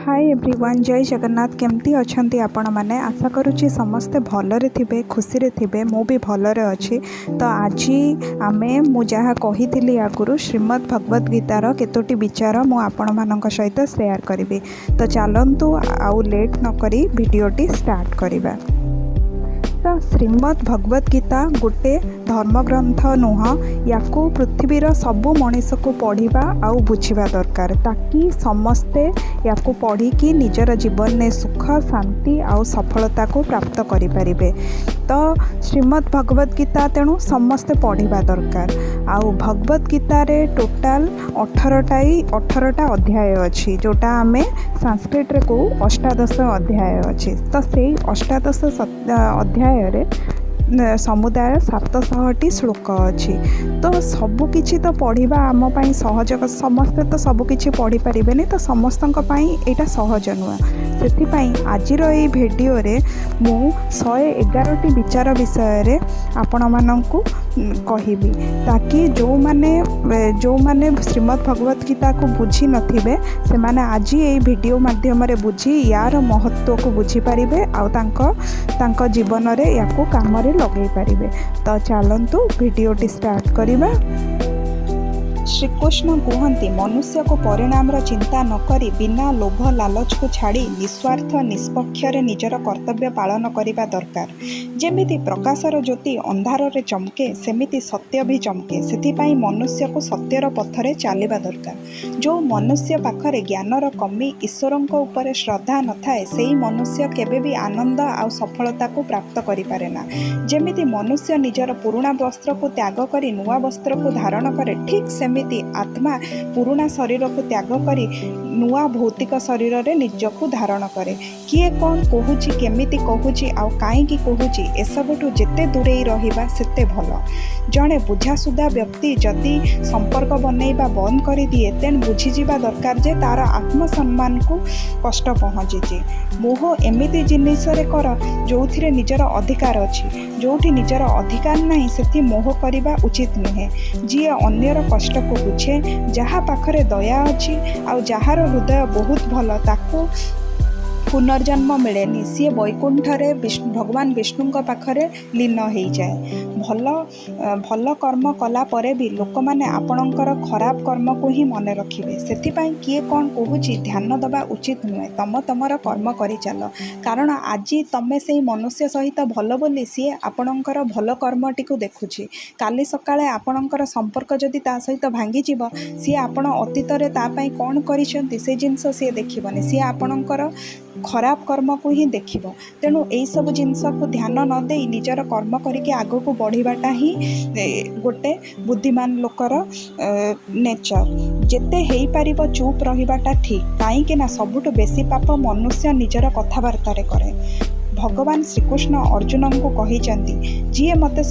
High everyone, ଜୟ ଜଗନ୍ନାଥ। କେମିତି ଅଛନ୍ତି ଆପଣମାନେ? ଆଶା କରୁଛି ସମସ୍ତେ ଭଲରେ ଥିବେ, ଖୁସିରେ ଥିବେ। ମୁଁ ବି ଭଲରେ ଅଛି। ତ ଆଜି ଆମେ, ମୁଁ ଯାହା କହିଥିଲି ଆଗରୁ, ଶ୍ରୀମଦ୍ ଭଗବତ ଗୀତାର କେତୋଟି ବିଚାର ମୁଁ ଆପଣମାନଙ୍କ ସହିତ ସେୟାର କରିବି। ତ ଚାଲନ୍ତୁ, ଆଉ ଲେଟ୍ ନକରି ଭିଡ଼ିଓଟି ଷ୍ଟାର୍ଟ କରିବା। ତ ଶ୍ରୀମଦ୍ ଭଗବତ ଗୀତା ଗୋଟେ ଧର୍ମଗ୍ରନ୍ଥ ନୁହଁ, ୟାକୁ ପୃଥିବୀର ସବୁ ମଣିଷକୁ ପଢ଼ିବା ଆଉ ବୁଝିବା ଦରକାର, ତାକି ସମସ୍ତେ ୟାକୁ ପଢ଼ିକି ନିଜର ଜୀବନରେ ସୁଖ, ଶାନ୍ତି ଆଉ ସଫଳତାକୁ ପ୍ରାପ୍ତ କରିପାରିବେ। ତ ଶ୍ରୀମଦ୍ ଭଗବତ ଗୀତା ତେଣୁ ସମସ୍ତେ ପଢ଼ିବା ଦରକାର। ଆଉ ଭଗବତ ଗୀତାରେ ଟୋଟାଲ 18ଟା ଅଧ୍ୟାୟ ଅଛି, ଯେଉଁଟା ଆମେ ସାଂସ୍କ୍ରିଟରେ କହୁ ଅଷ୍ଟାଦଶ ଅଧ୍ୟାୟ ଅଛି। ତ ସେଇ ଅଷ୍ଟାଦଶ ଅଧ୍ୟାୟରେ ସମୁଦାୟ 700ଟି ଶ୍ଲୋକ ଅଛି। ତ ସବୁକିଛି ତ ପଢ଼ିବା ଆମ ପାଇଁ ସହଜ, ସମସ୍ତେ ତ ସବୁକିଛି ପଢ଼ିପାରିବେନି। ତ ସମସ୍ତଙ୍କ ପାଇଁ ଏଇଟା ସହଜ ନୁହେଁ। ସେଥିପାଇଁ ଆଜିର ଏଇ ଭିଡ଼ିଓରେ ମୁଁ 111ଟି ବିଚାର ବିଷୟରେ ଆପଣମାନଙ୍କୁ କହିବି, ତାକି ଯେଉଁମାନେ ଶ୍ରୀମଦ୍ ଭଗବତ ଗୀତାକୁ ବୁଝି ନଥିବେ, ସେମାନେ ଆଜି ଏଇ ଭିଡ଼ିଓ ମାଧ୍ୟମରେ ବୁଝି ୟାର ମହତ୍ତ୍ୱକୁ ବୁଝିପାରିବେ ଆଉ ତାଙ୍କ ତାଙ୍କ ଜୀବନରେ ୟାକୁ କାମରେ ଲଗାଇ ପାରିବେ। ତ ଚାଲନ୍ତୁ, ଭିଡ଼ିଓଟି ଷ୍ଟାର୍ଟ କରିବା। ଶ୍ରୀକୃଷ୍ଣ କୁହନ୍ତି, ମନୁଷ୍ୟକୁ ପରିଣାମର ଚିନ୍ତା ନ କରି, ବିନା ଲୋଭ ଲାଲଚକୁ ଛାଡ଼ି, ନିସ୍ୱାର୍ଥ ନିଷ୍ପକ୍ଷରେ ନିଜର କର୍ତ୍ତବ୍ୟ ପାଳନ କରିବା ଦରକାର। ଯେମିତି ପ୍ରକାଶର ଜ୍ୟୋତି ଅନ୍ଧାରରେ ଚମକେ, ସେମିତି ସତ୍ୟ ବି ଚମକେ। ସେଥିପାଇଁ ମନୁଷ୍ୟକୁ ସତ୍ୟର ପଥରେ ଚାଲିବା ଦରକାର। ଯେଉଁ ମନୁଷ୍ୟ ପାଖରେ ଜ୍ଞାନର କମି, ଈଶ୍ୱରଙ୍କ ଉପରେ ଶ୍ରଦ୍ଧା ନଥାଏ, ସେଇ ମନୁଷ୍ୟ କେବେ ବି ଆନନ୍ଦ ଆଉ ସଫଳତାକୁ ପ୍ରାପ୍ତ କରିପାରେ ନା। ଯେମିତି ମନୁଷ୍ୟ ନିଜର ପୁରୁଣା ବସ୍ତ୍ରକୁ ତ୍ୟାଗ କରି ନୂଆ ବସ୍ତ୍ରକୁ ଧାରଣ କରେ, ଠିକ୍ ସେମିତି ଆତ୍ମା ପୁରୁଣା ଶରୀରକୁ ତ୍ୟାଗ କରି ନୂଆ ଭୌତିକ ଶରୀରରେ ନିଜକୁ ଧାରଣ କରେ। କିଏ କ'ଣ କହୁଛି, କେମିତି କହୁଛି ଆଉ କାହିଁକି କହୁଛି, ଏସବୁଠୁ ଯେତେ ଦୂରେଇ ରହିବା ସେତେ ଭଲ। ଜଣେ ବୁଝାସୁଧା ବ୍ୟକ୍ତି ଯଦି ସମ୍ପର୍କ ବନେଇବା ବନ୍ଦ କରିଦିଏ, ତେଣୁ ବୁଝିଯିବା ଦରକାର ଯେ ତା'ର ଆତ୍ମସମ୍ମାନକୁ କଷ୍ଟ ପହଞ୍ଚିଛି। ମୋହ ଏମିତି ଜିନିଷରେ କର ଯେଉଁଥିରେ ନିଜର ଅଧିକାର ଅଛି। ଯେଉଁଠି ନିଜର ଅଧିକାର ନାହିଁ, ସେଠି ମୋହ କରିବା ଉଚିତ ନୁହେଁ। ଯିଏ ଅନ୍ୟର କଷ୍ଟକୁ ବୁଝେ, ଯାହା ପାଖରେ ଦୟା ଅଛି ଆଉ ଯାହାର ହୃଦୟ ବହୁତ ଭଲ, ତାକୁ ପୁନର୍ଜନ୍ମ ମିଳେନି। ସିଏ ବୈକୁଣ୍ଠରେ ଭଗବାନ ବିଷ୍ଣୁଙ୍କ ପାଖରେ ଲୀନ ହେଇଯାଏ। ଭଲ ଭଲ କର୍ମ କଲା ପରେ ବି ଲୋକମାନେ ଆପଣଙ୍କର ଖରାପ କର୍ମକୁ ହିଁ ମନେ ରଖିବେ। ସେଥିପାଇଁ କିଏ କ'ଣ କହୁଛି ଧ୍ୟାନ ଦେବା ଉଚିତ ନୁହେଁ। ତମ ତମର କର୍ମ କରିଚାଲ, କାରଣ ଆଜି ତମେ ସେଇ ମନୁଷ୍ୟ ସହିତ ଭଲ ବୋଲି ସିଏ ଆପଣଙ୍କର ଭଲ କର୍ମଟିକୁ ଦେଖୁଛି। କାଲି ସକାଳେ ଆପଣଙ୍କର ସମ୍ପର୍କ ଯଦି ତା ସହିତ ଭାଙ୍ଗିଯିବ, ସିଏ ଆପଣ ଅତୀତରେ ତା ପାଇଁ କ'ଣ କରିଛନ୍ତି ସେ ଜିନିଷ ସିଏ ଦେଖିବନି। ସିଏ ଆପଣଙ୍କର ଖରାପ କର୍ମକୁ ହିଁ ଦେଖିବ। ତେଣୁ ଏଇସବୁ ଜିନିଷକୁ ଧ୍ୟାନ ନ ଦେଇ ନିଜର କର୍ମ କରିକି ଆଗକୁ ବଢ଼ିବାଟା ହିଁ ଗୋଟେ ବୁଦ୍ଧିମାନ ଲୋକର ନେଚର। ଯେତେ ହେଇପାରିବ ଚୁପ୍ ରହିବାଟା ଠିକ୍, କାହିଁକି ନା ସବୁଠୁ ବେଶୀ ପାପ ମନୁଷ୍ୟ ନିଜର କଥାବାର୍ତ୍ତାରେ କରେ। ଭଗବାନ ଶ୍ରୀକୃଷ୍ଣ ଅର୍ଜୁନଙ୍କୁ କହିଛନ୍ତି, ଯିଏ ମୋତେ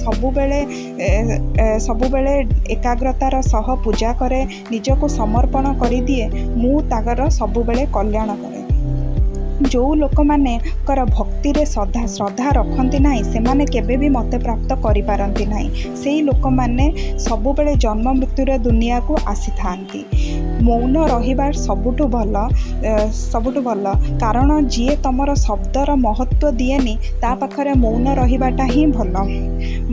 ସବୁବେଳେ ଏକାଗ୍ରତାର ସହ ପୂଜା କରେ, ନିଜକୁ ସମର୍ପଣ କରିଦିଏ, ମୁଁ ତାଙ୍କର ସବୁବେଳେ କଲ୍ୟାଣ କରେ। ଯେଉଁ ଲୋକମାନଙ୍କର ଭକ୍ତିରେ ଶ୍ରଦ୍ଧା ରଖନ୍ତି ନାହିଁ, ସେମାନେ କେବେ ବି ମୋତେ ପ୍ରାପ୍ତ କରିପାରନ୍ତି ନାହିଁ। ସେଇ ଲୋକମାନେ ସବୁବେଳେ ଜନ୍ମ ମୃତ୍ୟୁର ଦୁନିଆକୁ ଆସିଥାନ୍ତି। ମୌନ ରହିବା ସବୁଠୁ ଭଲ, କାରଣ ଯିଏ ତମର ଶବ୍ଦର ମହତ୍ତ୍ୱ ଦିଏନି, ତା ପାଖରେ ମୌନ ରହିବାଟା ହିଁ ଭଲ।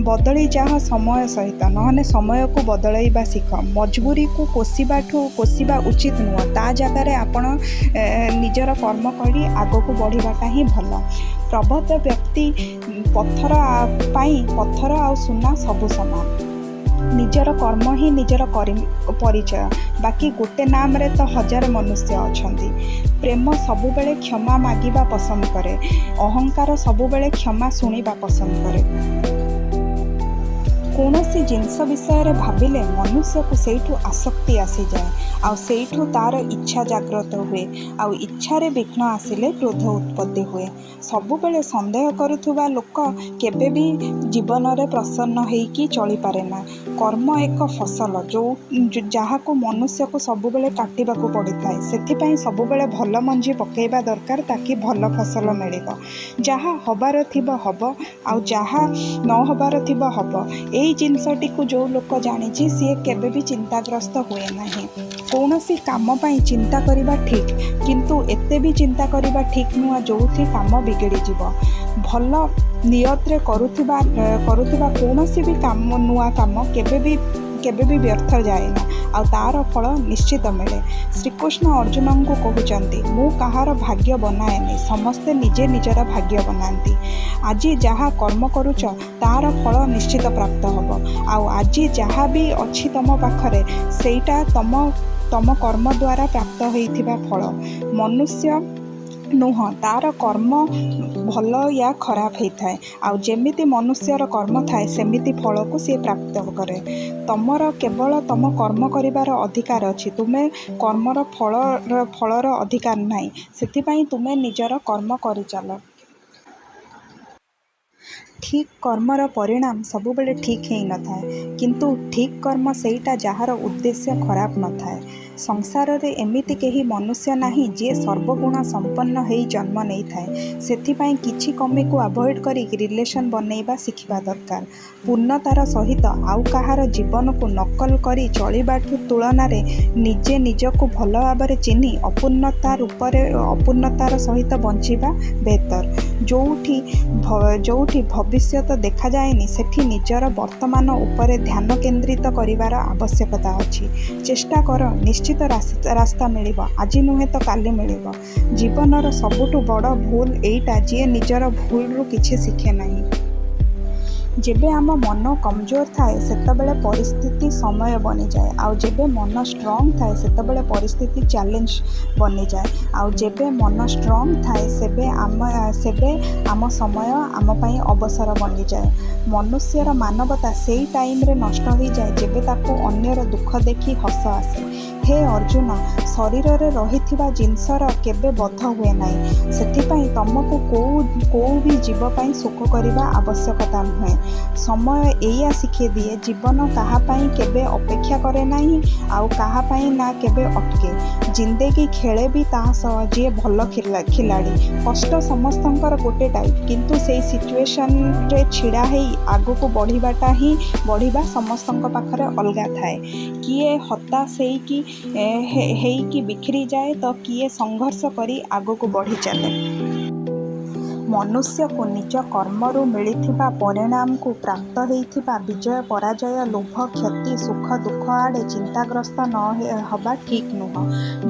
ବଦଳି ଯାଅ ସମୟ ସହିତ, ନହେଲେ ସମୟକୁ ବଦଳାଇବା ଶିଖ। ମଜବୁରିକୁ କୋସିବା ଉଚିତ ନୁହଁ। ତା ଜାଗାରେ ଆପଣ ନିଜର କର୍ମ କରି ଆଗକୁ ବଢ଼ିବାଟା ହିଁ ଭଲ। ପ୍ରବଦ୍ଧ ବ୍ୟକ୍ତି ପଥର ପାଇଁ ପଥର ଆଉ ସୁନା ସବୁ ସମାନ। ନିଜର କର୍ମ ହିଁ ନିଜର ପରିଚୟ। ବାକି ଗୋଟେ ନାମରେ ତ ହଜାର ମନୁଷ୍ୟ ଅଛନ୍ତି। ପ୍ରେମ ସବୁବେଳେ କ୍ଷମା ମାଗିବା ପସନ୍ଦ କରେ, ଅହଙ୍କାର ସବୁବେଳେ କ୍ଷମା ଶୁଣିବା ପସନ୍ଦ କରେ। କୌଣସି ଜିନିଷ ବିଷୟରେ ଭାବିଲେ ମନୁଷ୍ୟକୁ ସେଇଠୁ ଆସକ୍ତି ଆସିଯାଏ ଆଉ ସେଇଠୁ ତା'ର ଇଚ୍ଛା ଜାଗ୍ରତ ହୁଏ, ଆଉ ଇଚ୍ଛାରେ ବିଘ୍ନ ଆସିଲେ କ୍ରୋଧ ଉତ୍ପତ୍ତି ହୁଏ। ସବୁବେଳେ ସନ୍ଦେହ କରୁଥିବା ଲୋକ କେବେ ବି ଜୀବନରେ ପ୍ରସନ୍ନ ହେଇକି ଚଳିପାରେ ନା। କର୍ମ ଏକ ଫସଲ, ଯାହାକୁ ମନୁଷ୍ୟକୁ ସବୁବେଳେ କାଟିବାକୁ ପଡ଼ିଥାଏ। ସେଥିପାଇଁ ସବୁବେଳେ ଭଲ ମଞ୍ଜି ପକାଇବା ଦରକାର, ତାକି ଭଲ ଫସଲ ମିଳିବ। ଯାହା ହବାର ଥିବ ହବ, ଆଉ ଯାହା ନ ହବାର ଥିବ ହବ। ଏଇ ଏଇ ଜିନିଷଟିକୁ ଯେଉଁ ଲୋକ ଜାଣିଛି, ସିଏ କେବେ ବି ଚିନ୍ତାଗ୍ରସ୍ତ ହୁଏ ନାହିଁ। କୌଣସି କାମ ପାଇଁ ଚିନ୍ତା କରିବା ଠିକ୍, କିନ୍ତୁ ଏତେ ବି ଚିନ୍ତା କରିବା ଠିକ୍ ନୁହଁ ଯେଉଁଠି କାମ ବିଗିଡ଼ିଯିବ। ଭଲ ନିୟତରେ କରୁଥିବା କୌଣସି ବି କାମ, ନୂଆ କାମ କେବେ ବି ବ୍ୟର୍ଥ ଯାଏନା ଆଉ ତା'ର ଫଳ ନିଶ୍ଚିତ ମିଳେ। ଶ୍ରୀକୃଷ୍ଣ ଅର୍ଜୁନଙ୍କୁ କହୁଛନ୍ତି, ମୁଁ କାହାର ଭାଗ୍ୟ ବନାଏନି, ସମସ୍ତେ ନିଜେ ନିଜର ଭାଗ୍ୟ ବନାନ୍ତି। ଆଜି ଯାହା କର୍ମ କରୁଛ, ତା'ର ଫଳ ନିଶ୍ଚିତ ପ୍ରାପ୍ତ ହେବ। ଆଉ ଆଜି ଯାହା ବି ଅଛି ତମ ପାଖରେ, ସେଇଟା ତମ କର୍ମ ଦ୍ୱାରା ପ୍ରାପ୍ତ ହେଇଥିବା ଫଳ। ମନୁଷ୍ୟ ନୁହଁ, ତା'ର କର୍ମ ଭଲ ୟା ଖରାପ ହେଇଥାଏ। ଆଉ ଯେମିତି ମନୁଷ୍ୟର କର୍ମ ଥାଏ, ସେମିତି ଫଳକୁ ସିଏ ପ୍ରାପ୍ତ କରେ। ତମର କେବଳ ତମ କର୍ମ କରିବାର ଅଧିକାର ଅଛି, ତୁମେ କର୍ମର ଫଳର ଅଧିକାର ନାହିଁ। ସେଥିପାଇଁ ତୁମେ ନିଜର କର୍ମ କରିଚାଲ। ଠିକ୍ କର୍ମର ପରିଣାମ ସବୁବେଳେ ଠିକ୍ ହେଇନଥାଏ, କିନ୍ତୁ ଠିକ୍ କର୍ମ ସେଇଟା ଯାହାର ଉଦ୍ଦେଶ୍ୟ ଖରାପ ନଥାଏ। ସଂସାରରେ ଏମିତି କେହି ମନୁଷ୍ୟ ନାହିଁ ଯିଏ ସର୍ବଗୁଣ ସମ୍ପନ୍ନ ହେଇ ଜନ୍ମ ନେଇଥାଏ। ସେଥିପାଇଁ କିଛି କମିକୁ ଆଭଏଡ଼ କରି ରିଲେସନ୍ ବନେଇବା ଶିଖିବା ଦରକାର। ପୂର୍ଣ୍ଣତାର ସହିତ ଆଉ କାହାର ଜୀବନକୁ ନକଲ କରି ଚଳିବାଠୁ ତୁଳନାରେ ନିଜେ ନିଜକୁ ଭଲ ଭାବରେ ଚିହ୍ନି ଅପୂର୍ଣ୍ଣତାର ସହିତ ବଞ୍ଚିବା ବେହତର। ଯୋଉଠି ଭବିଷ୍ୟତ ଦେଖାଯାଏନି, ସେଠି ନିଜର ବର୍ତ୍ତମାନ ଉପରେ ଧ୍ୟାନ କେନ୍ଦ୍ରିତ କରିବାର ଆବଶ୍ୟକତା ଅଛି। ଚେଷ୍ଟା କର, ନିଶ୍ଚିତ ରାସ୍ତା ମିଳିବ, ଆଜି ନୁହେଁ ତ କାଲି ମିଳିବ। ଜୀବନର ସବୁଠୁ ବଡ଼ ଭୁଲ ଏଇଟା, ଯିଏ ନିଜର ଭୁଲରୁ କିଛି ଶିଖେ ନାହିଁ। ଯେବେ ଆମ ମନ କମଜୋର ଥାଏ, ସେତେବେଳେ ପରିସ୍ଥିତି ସମୟ ବନିଯାଏ। ଆଉ ଯେବେ ମନ ଷ୍ଟ୍ରଙ୍ଗ ଥାଏ, ସେତେବେଳେ ପରିସ୍ଥିତି ଚ୍ୟାଲେଞ୍ଜ ବନିଯାଏ। ଆଉ ଯେବେ ମନ ଷ୍ଟ୍ରଙ୍ଗ ଥାଏ, ସେବେ ଆମ ସମୟ ଆମ ପାଇଁ ଅବସର ବନିଯାଏ। ମନୁଷ୍ୟର ମାନବତା ସେଇ ଟାଇମରେ ନଷ୍ଟ ହେଇଯାଏ, ଯେବେ ତାକୁ ଅନ୍ୟର ଦୁଃଖ ଦେଖି ହସ ଆସେ। ହେ ଅର୍ଜୁନ, ଶରୀରରେ ରହିଥିବା ଜିନିଷର କେବେ ବଧ ହୁଏ ନାହିଁ। ସେଥିପାଇଁ ତମକୁ କୋଉ ବି ଜୀବ ପାଇଁ ଶୋକ କରିବା ଆବଶ୍ୟକତା ନୁହେଁ। ସମୟ ଏଇଆ ଶିଖେଇ ଦିଏ, ଜୀବନ କାହା ପାଇଁ କେବେ ଅପେକ୍ଷା କରେ ନାହିଁ ଆଉ କାହା ପାଇଁ ନା କେବେ ଅଟକେ। ଜିନ୍ଦେଗୀ ଖେଳେ ବି ତା ସହ ଯିଏ ଭଲ ଖିଲାଡ଼ି। କଷ୍ଟ ସମସ୍ତଙ୍କର ଗୋଟେ ଟାଇପ୍, କିନ୍ତୁ ସେଇ ସିଚୁଏସନରେ ଛିଡ଼ା ହେଇ ଆଗକୁ ବଢ଼ିବା ସମସ୍ତଙ୍କ ପାଖରେ ଅଲଗା ଥାଏ। କିଏ ହତାଶ ହେଇକି ବିଖରିଯାଏ ତ କିଏ ସଂଘର୍ଷ କରି ଆଗକୁ ବଢ଼ି ଚାଲେ। ମନୁଷ୍ୟକୁ ନିଜ କର୍ମରୁ ମିଳିଥିବା ପରିଣାମକୁ ପ୍ରାପ୍ତ ହେଇଥିବା ବିଜୟ ପରାଜୟ, ଲାଭ କ୍ଷତି, ସୁଖ ଦୁଃଖ ଆଡ଼େ ଚିନ୍ତାଗ୍ରସ୍ତ ନ ହବା ଠିକ୍ ନୁହଁ।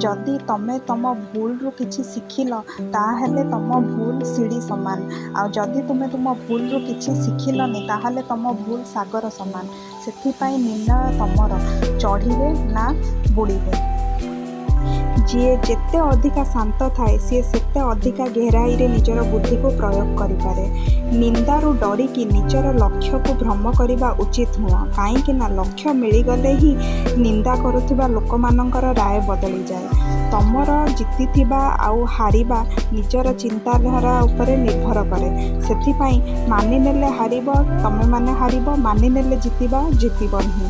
ଯଦି ତମେ ତମ ଭୁଲରୁ କିଛି ଶିଖିଲ, ତାହେଲେ ତମ ଭୁଲ ସିଡ଼ି ସମାନ। ଆଉ ଯଦି ତୁମେ ତୁମ ଭୁଲରୁ କିଛି ଶିଖିଲନି, ତାହେଲେ ତମ ଭୁଲ ସାଗର ସମାନ। ସେଥିପାଇଁ ନିର୍ଣ୍ଣୟ ତମର, ଚଢ଼ିବେ ନା ବୁଡ଼ିବେ। ଯିଏ ଯେତେ ଅଧିକା ଶାନ୍ତ ଥାଏ, ସିଏ ସେତେ ଅଧିକା ଗେହରାଇରେ ନିଜର ବୁଦ୍ଧିକୁ ପ୍ରୟୋଗ କରିପାରେ। ନିନ୍ଦାରୁ ଡରିକି ନିଜର ଲକ୍ଷ୍ୟକୁ ଭ୍ରମ କରିବା ଉଚିତ ନୁହଁ, କାହିଁକିନା ଲକ୍ଷ୍ୟ ମିଳିଗଲେ ହିଁ ନିନ୍ଦା କରୁଥିବା ଲୋକମାନଙ୍କର ରାୟ ବଦଳିଯାଏ। ତମର ଜିତିଥିବା ଆଉ ହାରିବା ନିଜର ଚିନ୍ତାଧାରା ଉପରେ ନିର୍ଭର କରେ। ସେଥିପାଇଁ ମାନିନେଲେ ହାରିବ, ତମେମାନେ ହାରିବ, ମାନିନେଲେ ଜିତିବା, ଜିତିବ ହିଁ।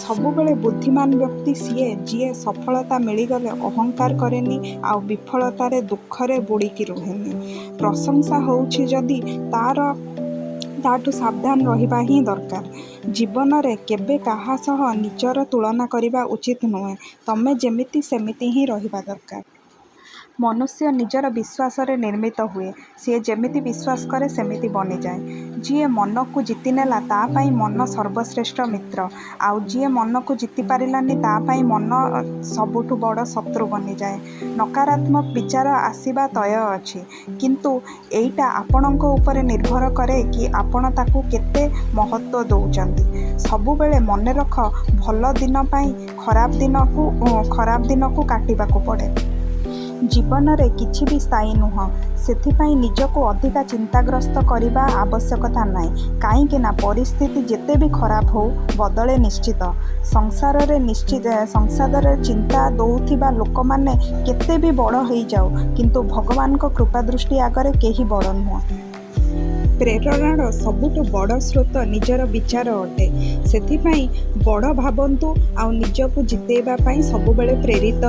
ସବୁବେଳେ ବୁଦ୍ଧିମାନ ବ୍ୟକ୍ତି ସିଏ, ଯିଏ ସଫଳତା ମିଳିଗଲେ ଅହଙ୍କାର କରେନି ଆଉ ବିଫଳତାରେ ଦୁଃଖରେ ବୁଡ଼ିକି ରୁହେନି। ପ୍ରଶଂସା ହଉଛି ଯଦି, ତା'ଠୁ ସାବଧାନ ରହିବା ହିଁ ଦରକାର। ଜୀବନରେ କେବେ କାହା ସହ ନିଜର ତୁଳନା କରିବା ଉଚିତ ନୁହେଁ। ତମେ ଯେମିତି ସେମିତି ହିଁ ରହିବା ଦରକାର। ମନୁଷ୍ୟ ନିଜର ବିଶ୍ୱାସରେ ନିର୍ମିତ ହୁଏ। ସିଏ ଯେମିତି ବିଶ୍ୱାସ କରେ, ସେମିତି ବନିଯାଏ। ଯିଏ ମନକୁ ଜିତିନେଲା, ତା' ପାଇଁ ମନ ସର୍ବଶ୍ରେଷ୍ଠ ମିତ୍ର। ଆଉ ଯିଏ ମନକୁ ଜିତି ପାରିଲାନି, ତା' ପାଇଁ ମନ ସବୁଠୁ ବଡ଼ ଶତ୍ରୁ ବନିଯାଏ। ନକାରାତ୍ମକ ବିଚାର ଆସିବା ତୟ ଅଛି, କିନ୍ତୁ ଏଇଟା ଆପଣଙ୍କ ଉପରେ ନିର୍ଭର କରେ କି ଆପଣ ତାକୁ କେତେ ମହତ୍ତ୍ୱ ଦଉଛନ୍ତି। ସବୁବେଳେ ମନେରଖ, ଭଲ ଦିନ ପାଇଁ ଖରାପ ଦିନକୁ କାଟିବାକୁ ପଡ଼େ। ଜୀବନରେ କିଛି ବି ସ୍ଥାୟୀ ନୁହଁ। ସେଥିପାଇଁ ନିଜକୁ ଅଧିକା ଚିନ୍ତାଗ୍ରସ୍ତ କରିବା ଆବଶ୍ୟକତା ନାହିଁ, କାହିଁକିନା ପରିସ୍ଥିତି ଯେତେ ବି ଖରାପ ହଉ, ବଦଳେ ନିଶ୍ଚିତ। ସଂସାରରେ ଚିନ୍ତା ଦଉଥିବା ଲୋକମାନେ କେତେ ବି ବଡ଼ ହେଇଯାଉ, କିନ୍ତୁ ଭଗବାନଙ୍କ କୃପା ଦୃଷ୍ଟି ଆଗରେ କେହି ବଡ଼ ନୁହଁ। ପ୍ରେରଣାର ସବୁଠୁ ବଡ଼ ସ୍ରୋତ ନିଜର ବିଚାର ଅଟେ। ସେଥିପାଇଁ ବଡ଼ ଭାବନ୍ତୁ ଆଉ ନିଜକୁ ଜିତେଇବା ପାଇଁ ସବୁବେଳେ ପ୍ରେରିତ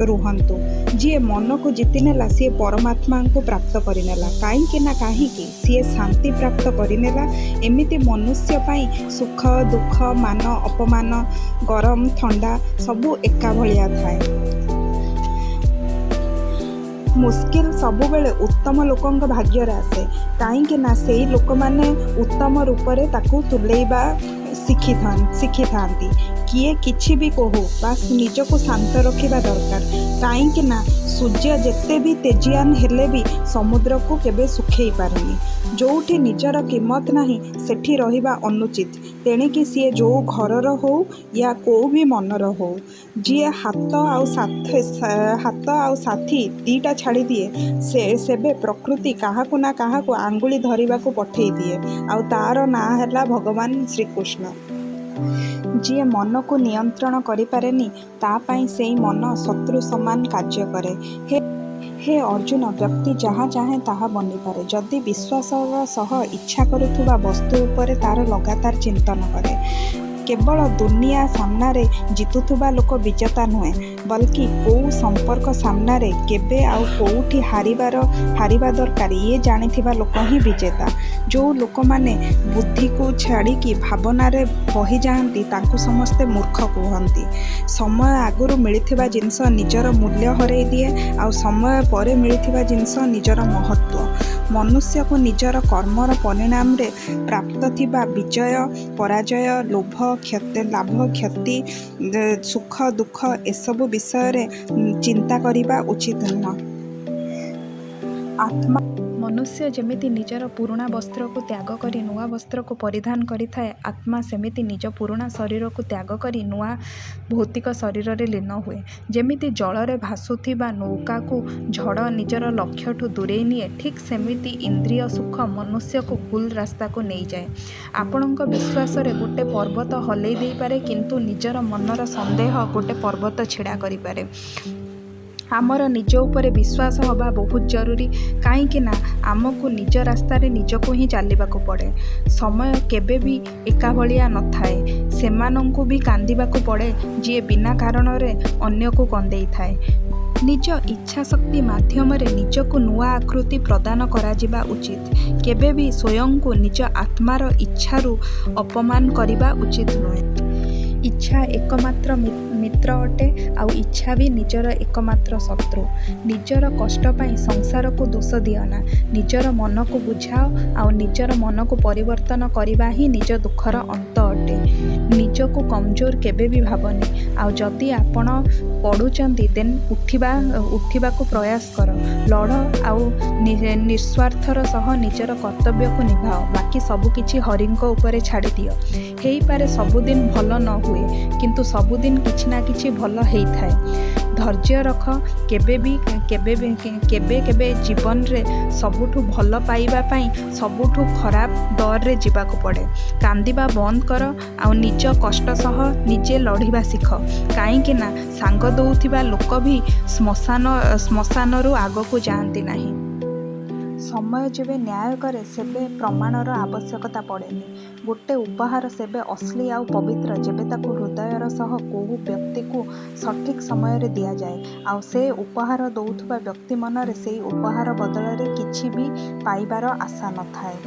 ରୁହନ୍ତୁ। ଯିଏ ମନକୁ ଜିତିନେଲା, ସିଏ ପରମାତ୍ମାଙ୍କୁ ପ୍ରାପ୍ତ କରିନେଲା। କାହିଁକି ନା କାହିଁକି ସିଏ ଶାନ୍ତି ପ୍ରାପ୍ତ କରିନେଲା। ଏମିତି ମନୁଷ୍ୟ ପାଇଁ ସୁଖ ଦୁଃଖ, ମାନ ଅପମାନ, ଗରମ ଥଣ୍ଡା ସବୁ ଏକା ଭଳିଆ ଥାଏ। ମୁସ୍କିଲ ସବୁବେଳେ ଉତ୍ତମ ଲୋକଙ୍କ ଭାଗ୍ୟରେ ଆସେ, କାହିଁକି ନା ସେଇ ଲୋକମାନେ ଉତ୍ତମ ରୂପରେ ତାକୁ ତୁଲେଇବା ଶିଖିଥାନ୍ତି। କିଏ କିଛି ବି କହୁ, ବାସ୍ ନିଜକୁ ଶାନ୍ତ ରଖିବା ଦରକାର, କାହିଁକି ନା ସୂର୍ଯ୍ୟ ଯେତେ ବି ତେଜିଆନ ହେଲେ ବି ସମୁଦ୍ରକୁ କେବେ ଶୁଖେଇ ପାରେନି। ଯୋଉଠି ନିଜର କିମ୍ମତ ନାହିଁ, ସେଠି ରହିବା ଅନୁଚିତ, ତେଣିକି ସିଏ ଯୋଉ ଘରର ହଉ ୟା କୋଉ ବି ମନର ହଉ। ଯିଏ ହାତ ଆଉ ସାଥୀ ଦିଟା ଛାଡ଼ିଦିଏ, ସେ ସେବେ ପ୍ରକୃତି କାହାକୁ ନା କାହାକୁ ଆଙ୍ଗୁଳି ଧରିବାକୁ ପଠେଇ ଦିଏ, ଆଉ ତାର ନାଁ ହେଲା ଭଗବାନ ଶ୍ରୀକୃଷ୍ଣ। ଯିଏ ମନକୁ ନିୟନ୍ତ୍ରଣ କରିପାରେନି, ତା ପାଇଁ ସେଇ ମନ ଶତ୍ରୁ ସମାନ କାର୍ଯ୍ୟ କରେ। ହେ ଅର୍ଜୁନ, ବ୍ୟକ୍ତି ଯାହା ଚାହେଁ ତାହା ବନିପାରେ, ଯଦି ବିଶ୍ୱାସର ସହ ଇଚ୍ଛା କରୁଥିବା ବସ୍ତୁ ଉପରେ ତାର ଲଗାତାର ଚିନ୍ତନ କରେ। କେବଳ ଦୁନିଆ ସାମ୍ନାରେ ଜିତୁଥିବା ଲୋକ ବିଜେତା ନୁହେଁ, ବଲ୍କି କୋଉ ସମ୍ପର୍କ ସାମ୍ନାରେ କେବେ ଆଉ କୋଉଠି ହାରିବା ଦରକାର, ଇଏ ଜାଣିଥିବା ଲୋକ ହିଁ ବିଜେତା। ଯୋଉ ଲୋକମାନେ ବୁଦ୍ଧିକୁ ଛାଡ଼ିକି ଭାବନାରେ ବହିଯାଆନ୍ତି, ତାଙ୍କୁ ସମସ୍ତେ ମୂର୍ଖ କୁହନ୍ତି। ସମୟ ଆଗରୁ ମିଳିଥିବା ଜିନିଷ ନିଜର ମୂଲ୍ୟ ହରେଇ ଦିଏ, ଆଉ ସମୟ ପରେ ମିଳିଥିବା ଜିନିଷ ନିଜର ମହତ୍ତ୍ୱ। ମନୁଷ୍ୟକୁ ନିଜର କର୍ମର ପରିଣାମରେ ପ୍ରାପ୍ତ ଥିବା ବିଜୟ ପରାଜୟ, ଲୋଭ ଲାଭ କ୍ଷତି, ସୁଖ ଦୁଃଖ ଏସବୁ ବିଷୟରେ ଚିନ୍ତା କରିବା ଉଚିତ ନୁହଁ। ଆତ୍ମା ମନୁଷ୍ୟ ଯେମିତି ନିଜର ପୁରୁଣା ବସ୍ତ୍ରକୁ ତ୍ୟାଗ କରି ନୂଆ ବସ୍ତ୍ରକୁ ପରିଧାନ କରିଥାଏ, ଆତ୍ମା ସେମିତି ନିଜ ପୁରୁଣା ଶରୀରକୁ ତ୍ୟାଗ କରି ନୂଆ ଭୌତିକ ଶରୀରରେ ଲୀନ ହୁଏ। ଯେମିତି ଜଳରେ ଭାସୁଥିବା ନୌକାକୁ ଝଡ଼ ନିଜର ଲକ୍ଷ୍ୟଠୁ ଦୂରେଇ ନିଏ, ଠିକ୍ ସେମିତି ଇନ୍ଦ୍ରିୟ ସୁଖ ମନୁଷ୍ୟକୁ ଭୁଲ ରାସ୍ତାକୁ ନେଇଯାଏ। ଆପଣଙ୍କ ବିଶ୍ୱାସରେ ଗୋଟେ ପର୍ବତ ହଲେଇ ଦେଇପାରେ, କିନ୍ତୁ ନିଜର ମନର ସନ୍ଦେହ ଗୋଟେ ପର୍ବତ ଛିଡ଼ା କରିପାରେ। ଆମର ନିଜ ଉପରେ ବିଶ୍ୱାସ ହବା ବହୁତ ଜରୁରୀ, କାହିଁକି ନା ଆମକୁ ନିଜ ରାସ୍ତାରେ ନିଜକୁ ହିଁ ଚାଲିବାକୁ ପଡ଼େ। ସମୟ କେବେ ବି ଏକା ଭଳିଆ ନଥାଏ। ସେମାନଙ୍କୁ ବି କାନ୍ଦିବାକୁ ପଡ଼େ, ଯିଏ ବିନା କାରଣରେ ଅନ୍ୟକୁ କନ୍ଦେଇଥାଏ। ନିଜ ଇଚ୍ଛାଶକ୍ତି ମାଧ୍ୟମରେ ନିଜକୁ ନୂଆ ଆକୃତି ପ୍ରଦାନ କରାଯିବା ଉଚିତ। କେବେ ବି ସ୍ୱୟଂକୁ ନିଜ ଆତ୍ମାର ଇଚ୍ଛାରୁ ଅପମାନ କରିବା ଉଚିତ ନୁହେଁ। ଇଚ୍ଛା ଏକମାତ୍ର ମିତ୍ର ଅଟେ, ଆଉ ଇଚ୍ଛା ବି ନିଜର ଏକମାତ୍ର ଶତ୍ରୁ। ନିଜର କଷ୍ଟ ପାଇଁ ସଂସାରକୁ ଦୋଷ ଦିଅନା, ନିଜର ମନକୁ ବୁଝାଅ, ଆଉ ନିଜର ମନକୁ ପରିବର୍ତ୍ତନ କରିବା ହିଁ ନିଜ ଦୁଃଖର ଅନ୍ତ ଅଟେ। ନିଜକୁ କମଜୋର କେବେ ବି ଭାବନି, ଆଉ ଯଦି ଆପଣ ପଡ଼ୁଛନ୍ତି, ଦେନ୍ ଉଠିବାକୁ ପ୍ରୟାସ କର, ଲଢ଼ ଆଉ ନିସ୍ୱାର୍ଥର ସହ ନିଜର କର୍ତ୍ତବ୍ୟକୁ ନିଭାଅ। ବାକି ସବୁକିଛି ହରିଙ୍କ ଉପରେ ଛାଡ଼ିଦିଅ। ହେଇପାରେ ସବୁଦିନ ଭଲ ନ ହୁଏ, କିନ୍ତୁ ସବୁଦିନ କିଛି ନା କିଛି ଭଲ ହେଇଥାଏ। ଧୈର୍ଯ୍ୟ ରଖ। କେବେ ବି କେବେ ବି କେବେ କେବେ ଜୀବନରେ ସବୁଠୁ ଭଲ ପାଇବା ପାଇଁ ସବୁଠୁ ଖରାପ ଦରରେ ଯିବାକୁ ପଡ଼େ। କାନ୍ଦିବା ବନ୍ଦ କର ଆଉ ନିଜ କଷ୍ଟ ସହ ନିଜେ ଲଢ଼ିବା ଶିଖ, କାହିଁକି ନା ସାଙ୍ଗ ଦଉଥିବା ଲୋକ ବି ଶ୍ମଶାନରୁ ଆଗକୁ ଯାଆନ୍ତି ନାହିଁ। ସମୟ ଯେବେ ନ୍ୟାୟ କରେ, ସେବେ ପ୍ରମାଣର ଆବଶ୍ୟକତା ପଡ଼େନି। ଗୋଟେ ଉପହାର ସେବେ ଅସଲି ଆଉ ପବିତ୍ର, ଯେବେ ତାକୁ ହୃଦୟର ସହ କୋଉ ବ୍ୟକ୍ତିକୁ ସଠିକ୍ ସମୟରେ ଦିଆଯାଏ, ଆଉ ସେ ଉପହାର ଦଉଥିବା ବ୍ୟକ୍ତି ମନରେ ସେଇ ଉପହାର ବଦଳରେ କିଛି ବି ପାଇବାର ଆଶା ନଥାଏ।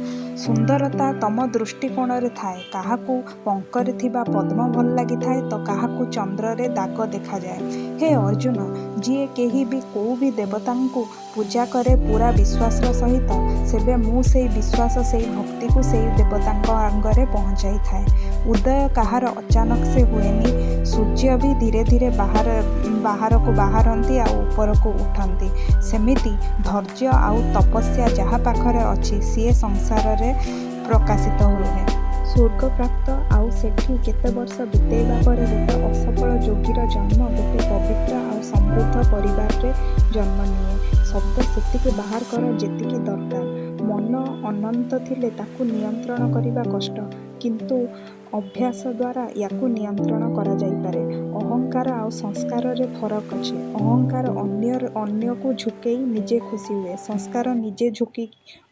ସୁନ୍ଦରତା ତମ ଦୃଷ୍ଟିକୋଣରେ ଥାଏ। କାହାକୁ ପଙ୍କରେ ଥିବା ପଦ୍ମ ଭଲ ଲାଗିଥାଏ ତ କାହାକୁ ଚନ୍ଦ୍ରରେ ଦାଗ ଦେଖାଯାଏ। ହେ ଅର୍ଜୁନ, ଯିଏ କେହି ବି କୋଉ ବି ଦେବତାଙ୍କୁ ପୂଜା କରେ ପୂରା ବିଶ୍ୱାସର ସହିତ, ସେବେ ମୁଁ ସେଇ ବିଶ୍ୱାସ, ସେଇ ଭକ୍ତିକୁ ସେଇ ଦେବତାଙ୍କ ଆଗରେ ପହଞ୍ଚାଇଥାଏ। ଉଦୟ କାହାର ଅଚାନକ ସେ ହୁଏନି। ସୂର୍ଯ୍ୟ ବି ଧୀରେ ଧୀରେ ବାହାରକୁ ବାହାରନ୍ତି ଆଉ ଉପରକୁ ଉଠନ୍ତି। ସେମିତି ଧୈର୍ଯ୍ୟ ଆଉ ତପସ୍ୟା ଯାହା ପାଖରେ ଅଛି, ସିଏ ସଂସାରରେ ପ୍ରକାଶିତ ରୁହେ। ସ୍ୱର୍ଗପ୍ରାପ୍ତ ଆଉ ସେଠି କେତେ ବର୍ଷ ବିତେଇବା ପରେ ଗୋଟେ ଅସଫଳ ଯୋଗୀର ଜନ୍ମ ଗୋଟେ ପବିତ୍ର ଆଉ ସମୃଦ୍ଧ ପରିବାରରେ ଜନ୍ମ ନିଏ। ଶବ୍ଦ ସେତିକି ବାହାର କର ଯେତିକି ଦରକାର। ମନ ଅନନ୍ତ ଥିଲେ ତାକୁ ନିୟନ୍ତ୍ରଣ କରିବା କଷ୍ଟ, କିନ୍ତୁ ଅଭ୍ୟାସ ଦ୍ୱାରା ୟାକୁ ନିୟନ୍ତ୍ରଣ କରାଯାଇପାରେ। ଅହଙ୍କାର ଆଉ ସଂସ୍କାରରେ ଫରକ ଅଛି। ଅହଙ୍କାର ଅନ୍ୟକୁ ଝୁକେଇ ନିଜେ ଖୁସି ହୁଏ। ସଂସ୍କାର ନିଜେ ଝୁକି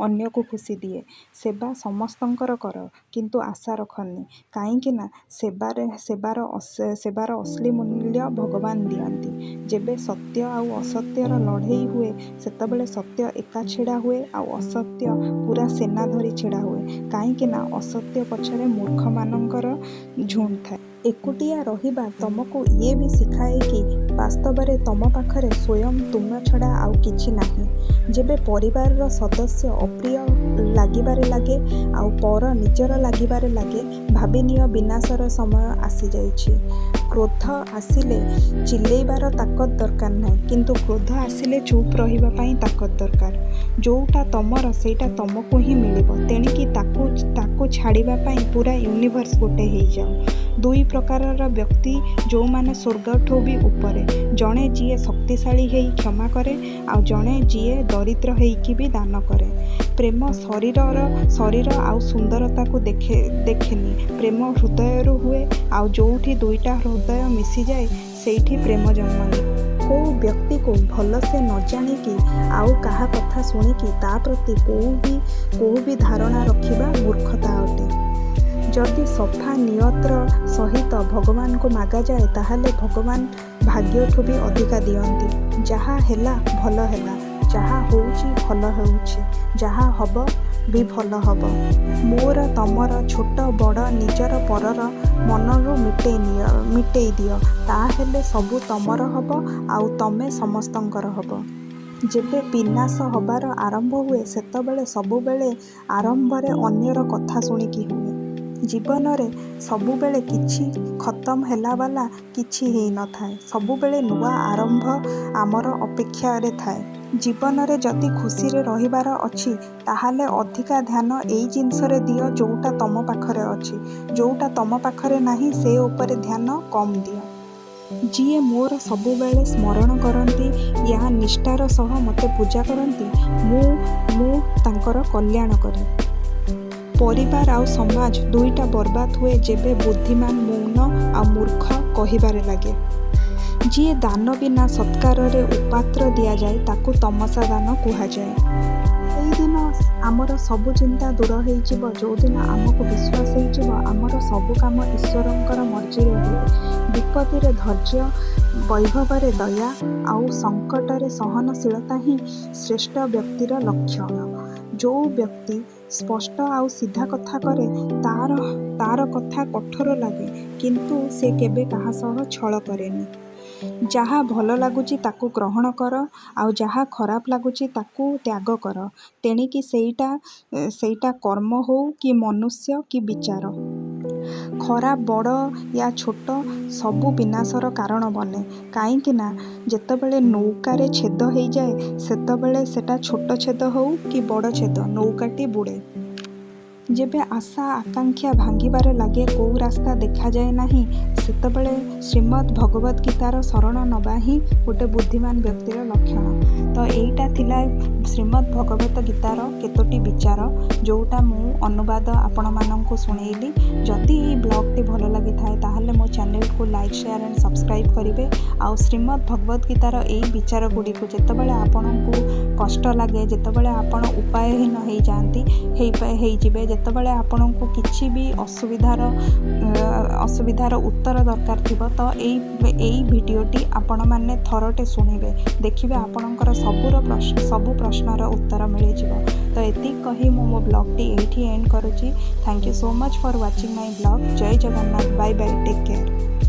ଅନ୍ୟକୁ ଖୁସି ଦିଏ। ସେବା ସମସ୍ତଙ୍କର କର, କିନ୍ତୁ ଆଶା ରଖନି। କାହିଁକିନା ସେବାର ଅସଲି ମୂଲ୍ୟ ଭଗବାନ ଦିଅନ୍ତି। ଯେବେ ସତ୍ୟ ଆଉ ଅସତ୍ୟର ଲଢ଼େଇ ହୁଏ, ସେତେବେଳେ ସତ୍ୟ ଏକା ଛିଡ଼ା ହୁଏ ଆଉ ଅସତ୍ୟ ପୁରା ସେନା ଧରି ଛିଡ଼ା ହୁଏ। କାହିଁକିନା ଅସତ୍ୟ ପଛରେ ମୂର୍ଖମାନଙ୍କର ଝୁଣ୍ଡ ଥାଏ। ଏକୁଟିଆ ରହିବା ତମକୁ ଇଏ ବି ଶିଖାଏ କି ବାସ୍ତବରେ ତମ ପାଖରେ ସ୍ୱୟଂ ତୁମ ଛଡ଼ା ଆଉ କିଛି ନାହିଁ। ଯେବେ ପରିବାରର ସଦସ୍ୟ ଅପ୍ରିୟ ଲାଗିବାରେ ଲାଗେ ଆଉ ପର ନିଜର ଲାଗିବାରେ ଲାଗେ, ଭାବିନିଅ ବିନାଶର ସମୟ ଆସିଯାଇଛି। କ୍ରୋଧ ଆସିଲେ ଚିଲେଇବାର ତାକତ ଦରକାର ନାହିଁ, କିନ୍ତୁ କ୍ରୋଧ ଆସିଲେ ଚୁପ୍ ରହିବା ପାଇଁ ତାକତ ଦରକାର। ଯୋଉଟା ତମର, ସେଇଟା ତମକୁ ହିଁ ମିଳିବ। ତେଣିକି ତାକୁ ଛାଡ଼ିବା ପାଇଁ ପୁରା ୟୁନିଭର୍ସ ଗୋଟେ ହେଇଯାଉ। ଦୁଇ ପ୍ରକାରର ବ୍ୟକ୍ତି ଯୋଉମାନେ ସ୍ୱର୍ଗଠୁ ବି ଉପରେ। ଜଣେ ଯିଏ ଶକ୍ତିଶାଳୀ ହେଇ କ୍ଷମା କରେ, ଆଉ ଜଣେ ଯିଏ ଦରିଦ୍ର ହେଇକି ବି ଦାନ କରେ। ପ୍ରେମ ଶରୀର ଆଉ ସୁନ୍ଦରତାକୁ ଦେଖେନି। ପ୍ରେମ ହୃଦୟରୁ ହୁଏ, ଆଉ ଯୋଉଠି ଦୁଇଟା ହୃଦୟ ମିଶିଯାଏ, ସେଇଠି ପ୍ରେମ ଜନ୍ମ ନିଏ। କୋଉ ବ୍ୟକ୍ତିକୁ ଭଲସେ ନ ଜାଣିକି ଆଉ କାହା କଥା ଶୁଣିକି ତା ପ୍ରତି କୋଉ ବି ଧାରଣା ରଖିବା ମୂର୍ଖତା ଅଟେ। ଯଦି ସଫା ନିୟତର ସହିତ ଭଗବାନଙ୍କୁ ମାଗାଯାଏ, ତାହେଲେ ଭଗବାନ ଭାଗ୍ୟଠୁ ବି ଅଧିକା ଦିଅନ୍ତି। ଯାହା ହେଲା ଭଲ ହେଲା, ଯାହା ହଉଛି ଭଲ ହେଉଛି, ଯାହା ହବ ବି ଭଲ ହବ। ମୋର, ତମର, ଛୋଟ ବଡ଼, ନିଜର ପରର ମନରୁ ମିଟେଇ ଦିଅ। ତାହେଲେ ସବୁ ତମର ହବ ଆଉ ତମେ ସମସ୍ତଙ୍କର ହବ। ଯେବେ ବିନାଶ ହବାର ଆରମ୍ଭ ହୁଏ, ସେତେବେଳେ ସବୁବେଳେ ଆରମ୍ଭରେ ଅନ୍ୟର କଥା ଶୁଣିକି ହୁଏ। ଜୀବନରେ ସବୁବେଳେ କିଛି ଖତମ ହେଲା ବାଲା କିଛି ହେଇନଥାଏ। ସବୁବେଳେ ନୂଆ ଆରମ୍ଭ ଆମର ଅପେକ୍ଷାରେ ଥାଏ। ଜୀବନରେ ଯଦି ଖୁସିରେ ରହିବାର ଅଛି, ତାହେଲେ ଅଧିକା ଧ୍ୟାନ ଏଇ ଜିନିଷରେ ଦିଅ ଯୋଉଟା ତମ ପାଖରେ ଅଛି। ଯୋଉଟା ତମ ପାଖରେ ନାହିଁ, ସେ ଉପରେ ଧ୍ୟାନ କମ୍ ଦିଅ। ଯିଏ ମୋର ସବୁବେଳେ ସ୍ମରଣ କରନ୍ତି ୟା ନିଷ୍ଠାର ସହ ମୋତେ ପୂଜା କରନ୍ତି, ମୁଁ ତାଙ୍କର କଲ୍ୟାଣ କରେ। ପରିବାର ଆଉ ସମାଜ ଦୁଇଟା ବର୍ବାଦ ହୁଏ ଯେବେ ବୁଦ୍ଧିମାନ ମୌନ ଆଉ ମୂର୍ଖ କହିବାରେ ଲାଗେ। ଯିଏ ଦାନ ବିନା ସତ୍କାରରେ ଉପାତ୍ର ଦିଆଯାଏ, ତାକୁ ତମସା ଦାନ କୁହାଯାଏ। ସେଇଦିନ ଆମର ସବୁ ଚିନ୍ତା ଦୂର ହେଇଯିବ, ଯୋଉଦିନ ଆମକୁ ବିଶ୍ୱାସ ହେଇଯିବ ଆମର ସବୁ କାମ ଈଶ୍ୱରଙ୍କର ମର୍ଜିରେ ହୁଏ। ବିପତ୍ତିରେ ଧୈର୍ଯ୍ୟ, ବୈଭବରେ ଦୟା ଆଉ ସଙ୍କଟରେ ସହନଶୀଳତା ହିଁ ଶ୍ରେଷ୍ଠ ବ୍ୟକ୍ତିର ଲକ୍ଷଣ। ଯୋଉ ବ୍ୟକ୍ତି ସ୍ପଷ୍ଟ ଆଉ ସିଧା କଥା କରେ, ତାର କଥା କଠୋର ଲାଗେ, କିନ୍ତୁ ସେ କେବେ କାହା ସହ ଛଳ କରେନି। ଯାହା ଭଲ ଲାଗୁଛି ତାକୁ ଗ୍ରହଣ କର ଆଉ ଯାହା ଖରାପ ଲାଗୁଛି ତାକୁ ତ୍ୟାଗ କର। ତେଣିକି ସେଇଟା କର୍ମ ହଉ କି ମନୁଷ୍ୟ କି ବିଚାର। ଖରାପ ବଡ଼ ୟା ଛୋଟ ସବୁ ବିନାଶର କାରଣ ବନେ। କାହିଁକି ନା ଯେତେବେଳେ ନୌକାରେ ଛେଦ ହେଇଯାଏ, ସେତେବେଳେ ସେଟା ଛୋଟ ଛେଦ ହଉ କି ବଡ଼ ଛେଦ, ନୌକାଟି ବୁଡ଼େ। ଯେବେ ଆଶା ଆକାଂକ୍ଷା ଭାଙ୍ଗିବାରେ ଲାଗେ, କୋଉ ରାସ୍ତା ଦେଖାଯାଏ ନାହିଁ, ସେତେବେଳେ ଶ୍ରୀମଦ୍ ଭଗବତ ଗୀତାର ଶରଣ ନେବା ହିଁ ଗୋଟେ ବୁଦ୍ଧିମାନ ବ୍ୟକ୍ତିର ଲକ୍ଷଣ। ତ ଏଇଟା ଥିଲା ଶ୍ରୀମଦ୍ ଭଗବତ ଗୀତାର କେତୋଟି ବିଚାର, ଯୋଉଟା ମୁଁ ଅନୁବାଦ ଆପଣମାନଙ୍କୁ ଶୁଣେଇଲି। ଯଦି ଏଇ ବ୍ଲଗ୍ଟି ଭଲ ଲାଗିଥାଏ, ତାହେଲେ ମୋ ଚ୍ୟାନେଲକୁ ଲାଇକ୍, ସେୟାର ଆଣ୍ଡ ସବସ୍କ୍ରାଇବ୍ କରିବେ। ଆଉ ଶ୍ରୀମଦ୍ ଭଗବତ ଗୀତାର ଏଇ ବିଚାର ଗୁଡ଼ିକୁ ଯେତେବେଳେ ଆପଣଙ୍କୁ କଷ୍ଟ ଲାଗେ, ଯେତେବେଳେ ଆପଣ ଉପାୟହୀନ ହେଇଯିବେ, ଯେତେବେଳେ ଆପଣଙ୍କୁ କିଛି ବି ଅସୁବିଧାର ଉତ୍ତର ଦରକାର ଥିବ, ତ ଏଇ ଭିଡ଼ିଓଟି ଆପଣମାନେ ଥରଟେ ଶୁଣିବେ, ଦେଖିବେ ଆପଣଙ୍କର ସବୁ ପ୍ରଶ୍ନର ଉତ୍ତର ମିଳିଯିବ। ତ ଏତିକି କହି ମୁଁ ମୋ ବ୍ଲଗ୍ଟି ଏଇଠି ଏଣ୍ଡ କରୁଛି। Thank you so much for watching my blog. Jay Jagannath. Bye bye, take care.